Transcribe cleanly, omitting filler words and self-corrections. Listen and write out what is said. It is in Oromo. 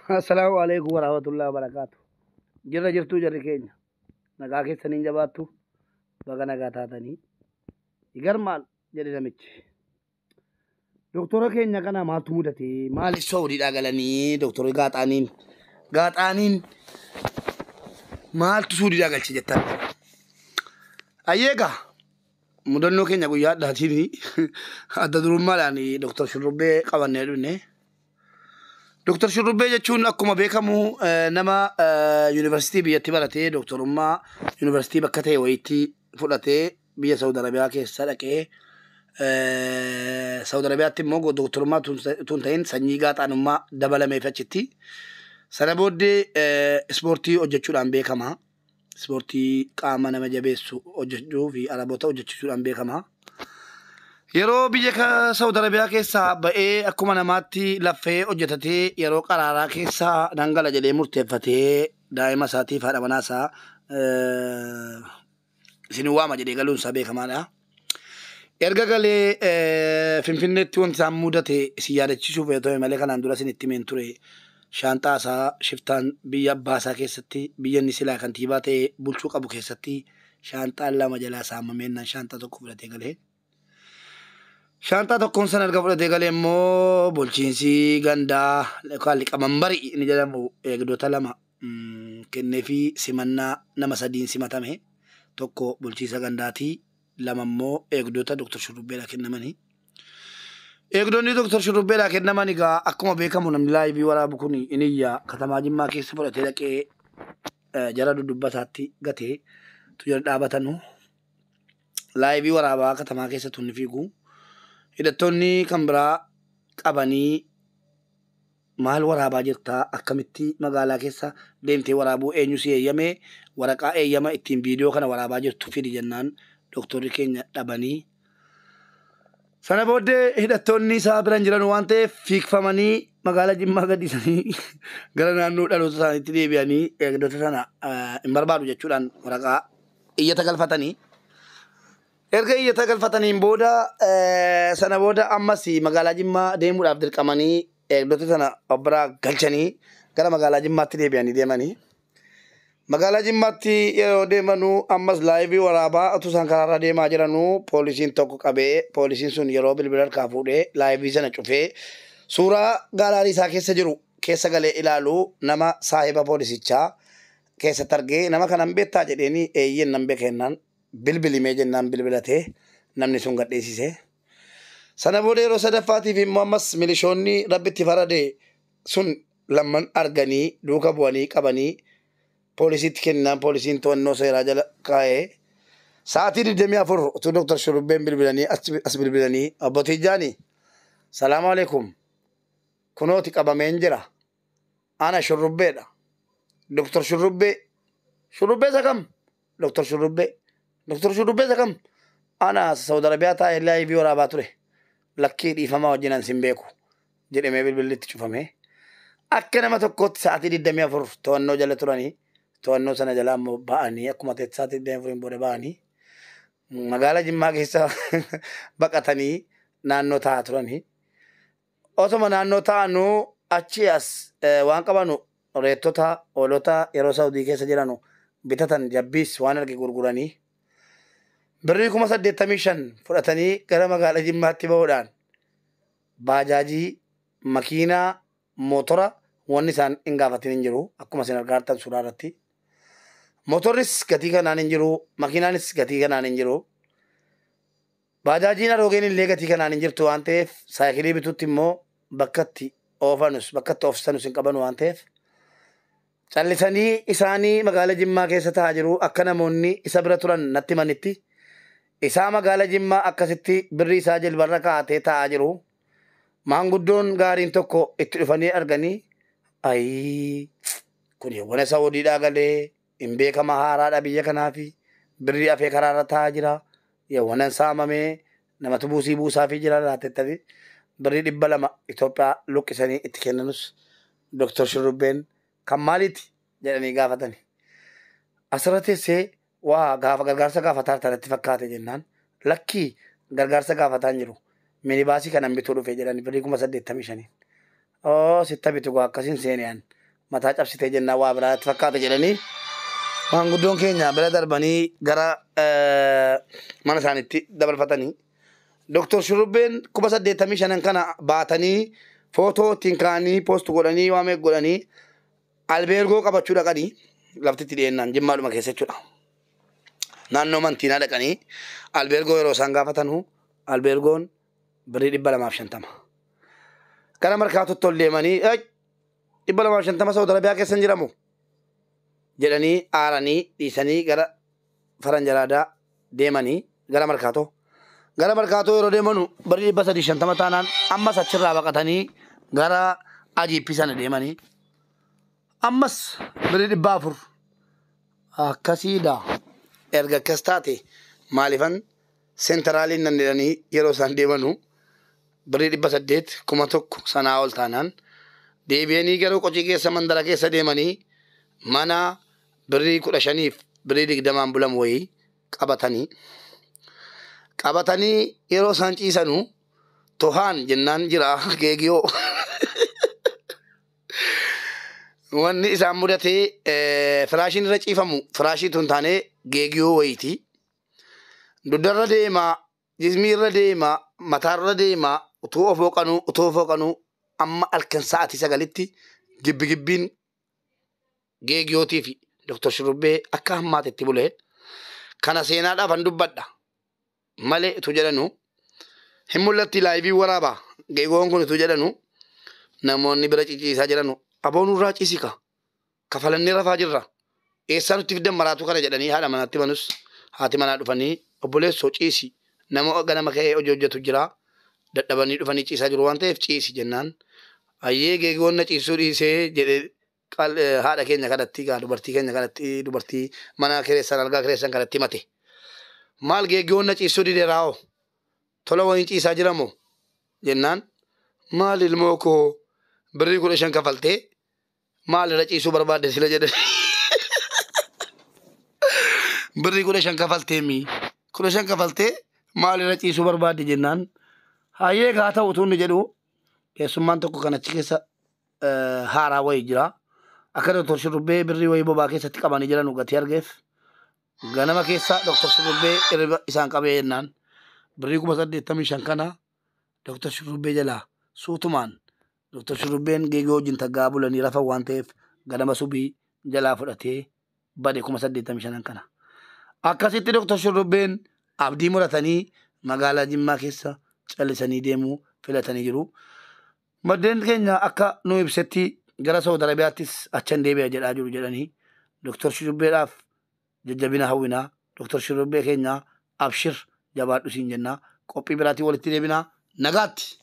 Assalaamu alaikum warahmatullahi wabarakaatu. Jirra jirtuu jarri keenya. Nagaa keessaniin jabaattu, baga nagaa taatanii. Igar maal jedhe namichi. Doktora keenya kana maaltu mudate? Maaliif Saawudiidhaa galanii doktorri Gaaxaaniin? Gaaxaaniin maaltu Suudiidhaa galche jettan? Ayyeegaa mudannoo keenya guyyaa addaatiin adda durummaadhaan Doktor Shurrubbee qabannee dhufne. Doktor Shurrubbee jechuun akkuma beekamu nama yuunivarsiitii biyyatti baratee, doktorummaa yuunivarsiitii bakka ta'e wayiitti fudhatee, biyya Saawud Arabiyaa keessa dhaqee, Saawud Arabiyaatti immoo doktorummaa tun ta'in sanyii gaaxaanummaa dabalameef achitti. Sana booddee ispoortii hojjechuudhaan beekama. Ispoortii qaama nama jabeessu hojjechuu fi Araboota hojjechiisuudhaan beekama. Yeroo biyya Saawud Arabiyaa keessaa ba'ee akkuma namaatti laffee hojjetatee, yeroo qaraaraa keessaa dangala jedhee murteeffatee, daa'ima isaatiif haadha manaa isaa isin waama jedhee galuun isaa beekamaadha. Erga galee Finfinneetti wanti isaan mudate isin yaadachiisuuf yoo ta'e malee, kanaan dura isin itti himeen ture. Shaanxaa isaa shiftaan biyya abbaa isaa keessatti, biyya inni silaa kantiibaa ta'ee bulchuu qabu keessatti, shaanxaan lama jalaa saamameennaan shaanxaa tokko fudhatee galee. Shaanxaa tokkoon sana erga fudhatee galee immoo bulchiinsi gandaa yookaan liqamanbari inni jedhamu eegdota lama kenneefi simannaa nama sadiin simatame. Tokko bulchiinsa gandaatii, lama immoo eegdota Dr. Shurrubbeedhaa kennamanii. Eegdonni Dr. Shurrubbeedhaa kennaman egaa akkuma beekamu namni live waraabu kun inni iyyaa katamaa Jimmaa keessa fudhatee dhaqee jara dudubbataatti gatee tu jara dhaabatanu live waraabaa katamaa keessa tunni fiigu. Hidhattoonni kan biraa qabanii, "Maal waraabaa jirtaa? Akkamitti magaalaa keessa deemtee waraabuu? Eenyu si eeyyame? Waraqaa eeyyama ittiin viidiyoo kana waraabaa jirtu fidi" jennaan doktorri keenya dhabanii. Sana booddee hidhattoonni isaa biran jiran waan ta'eef fiigfamanii magaalaa Jimmaa gadhiisanii gara naannoo dhaloota isaaniitti deebi'anii, eegdota sana hin barbaadu jechuudhaan waraqaa iyyata galfatanii. Erga iyyata galfataniin booda, sana booda ammas magaalaa Jimmaa deemuudhaaf dirqamanii, eegdota sana of biraa galchanii gara magaalaa Jimmaatti deebi'anii deemanii. Magaalaa Jimmaatti yeroo deemanuu ammas live waraabaa utuu isaan karaarra deemaa jiranuu poolisiin tokko qabee, poolisiin sun yeroo bilbila harkaa fuudhee live sana cufee suuraa gallery isaa keessa jiru keessa galee ilaalu, nama saahiba poolisichaa keessatti argee, "Nama kanan beektaa?" jedheeni. "Eeyyeen, nan beeka" jennaan, "Bilbilimee" jennaan bilbilatee namni sun gadheessise. Sana booda yeroo sadaffaatiif immoo ammas milishoonni rabbitti farade sun lamman arganii duuka bu'anii qabanii poolisiitti kennaan, poolisiin to'annoo seeraa jala kaa'ee sa'aatii 24 utuu Dr. Shurrubbeen bilbilanii as bilbilanii, "Obbo Tijjaani, salaamu alaikum, kunooti qabameen jira, ana Shurrubbeedha, Dr. Shurrubbee." "Shurrubbee isa kam?" "Dr. Shurrubbee." "Dr. Shurrubbee isa kam?" "Ana Saudi Arabiyaa taa'ee live waraabaa ture." "Lakkii, dhiifamaa wajjin an sin beeku" jedhamee bilbilli itti cufamee, akka nama tokkootti sa'aatii 24 to'annoo jala turanii, to'annoo sana jala ammoo ba'anii, akkuma ta'etti sa'aatii 24 booda ba'anii magaalaa Jimmaa keessa baqatanii naannoo taa'aa turanii. Osoma naannoo taa'anuu achi as waan qabanu, reettota, hoolota yeroo Saudii keessa jiranu bitatan, jabbiis waan arge gurguranii birrii 85,000 fudhatanii gara magaalaa Jimmaatti bahuudhaan baajaajii, makiinaa, mootora wanni isaan hin gaafatin hin jiru, akkuma isin argaa jirtan suuraa irratti. Motorris gatii kanaan hin jiru, makiinaanis gatii kanaan hin jiru. Baajaajiin aroogeen illee gatii kanaan hin jirtu waan ta'eef, saayikilii bituutti immoo bakka itti oofanus bakka itti oofsanus hin qaban waan ta'eef, callisanii isaanii magaalaa Jimmaa keessa taa'aa jiru. Akka namoonni isa bira turan natti himanitti, isaa magaalaa Jimmaa akkasitti birrii isaa jilbarra kaa'atee taa'aa jiru. Maanguddoon gaariin tokko itti dhufanii arganii, "Ayii, kun yawwana Saawudiidhaa galee hin beekama, haaraadha biyya kanaafi, birrii hafee karaarra taa'aa jira. Yawwanan saamamee namatu buusii buusaafii jira laatettanii" birrii 200 Itoophiyaa luqqisanii itti kennanus, Dooktar Shurrubbeen "Kan maaliiti?" jedhanii gaafatani. "Asirra teessee waa gaafa gargaarsa gaafataa jirta natti fakkaate" jennaan, "Lakkii, gargaarsa gaafataa hin jiru. Minibaasii kanan bituu dhufe jedhani birrii 85,000. Oo, sitta bitu gaa, akkasiin seeniyaan mataa cabsitee jennaan waa biraatti fakkaata jedhanii maanguddoon keenya bira darbanii gara mana isaaniitti dabarfatanii. Doktor Shurrubbeen 85,000 kana baatanii footoo ittiin ka'anii post godhanii waa meeqa godhanii albeergoo qabachuu dhaqanii lafti itti dhiyeennaan Jimmaadhuma keessa jechuudha. Naannoo Mantiinaa dhaqanii albeergoo yeroo isaan gaafatanu albeergoon birrii 250. Gara Markaatootti ol deemanii 250 Saawud Arabiyaa keessa hin jiramu jedhanii aaranii dhiisanii gara Faranjalaadaa deemanii gara Markaatoo. Gara Markaatoo yeroo deemanu birrii 350 taanaan ammas achirraa baqatanii gara Ajiippii sana deemanii ammas birrii 400 akkasiidha. Erga akkas taate maalifan seentaraaliin nan jedhanii yeroo isaan deemanu birrii 800, 1000 sanaa ol taanaan deebi'anii garuu qocii keessa mandara keessa deemanii mana birrii 15f birrii 20n bulamu wayii qabatanii yeroo isaan ciisanu tohaan jennaan jira geegiyoo. Wanni isaan mudatee firaashiin irra ciifamu firaashii tun taanee geegiyoo wayiiti. Dugdarra deemaa, jismii irra deemaa, mataarra deemaa, utuu of hooqanuu utuu of hooqanuu amma halkan sa'aatii 9tti gibbi gibbiin geegiyootii fi Dr. Shurrubbee akka hammaatetti bulee kana seenaadhaaf an dubbadha malee utuu jedhanu hin mul'atti laayivii waraabaa geegoon kun utuu jedhanu namoonni bira ciciisaa jedhanu aboo nurraa ciisika kafalannee rafaa jirra eessaa nutti fiddan maraatu kana jedhanii haadha manaatti manus haati manaa dhufanii obboleessoo ciisi, nama ganama ka'ee hojii hojjetu jira, dadhabanii dhufanii ciisaa jiru waan ta'eef ciisi jennaan ayyee geegoon na ciisuu dhiisee jedhee haadha keenya kanatti gaa dubartii keenya kanatti dubartii mana kireessan algaa kireessan kanatti himate. Maal geegoon na ciisuu dide raawoo tola wayiin ciisaa jiramoo jennaan maal ilmoo koo birrii 15 kafaltee maal irra ciisuu barbaadde sila jedhe. Birrii 15 kafaltee mi 15 kafaltee maal irra ciisuu barbaadde jennaan hayyee gaa ta'u utuu inni jedhu keessummaan tokko kan achi keessa haaraa wayii jira. Akka Dr. Shurrubbee birrii wayii bobaa keessatti qabanii jiran gatii argeef ganama keessa Dr. Shurrubbee hirriba isaan qabee jennaan birrii 85,000 kana Dr. Shurrubbee jalaa suutumaan Dr. Shurrubbeen geegoo wajjin taggaa bulanii rafan waan ta'eef ganama subii jalaa fudhatee bade 85,000 kana. Akkasitti Dr. Shurrubbeen abdii muratanii magaalaa Jimmaa keessa callisanii deemuu filatanii jiru. Maddeen keenya akka nu ibsetti gara Saawud Arabiyaattis achan deebi'a jedhaa jiru jedhanii Dr. Shurrubbeedhaaf jajjabina hawwinaa. Dr. Shurrubbee keenya abshir jabaadhu siin jennaa. Qophii biraatiin walitti deebinaa. Nagaatti.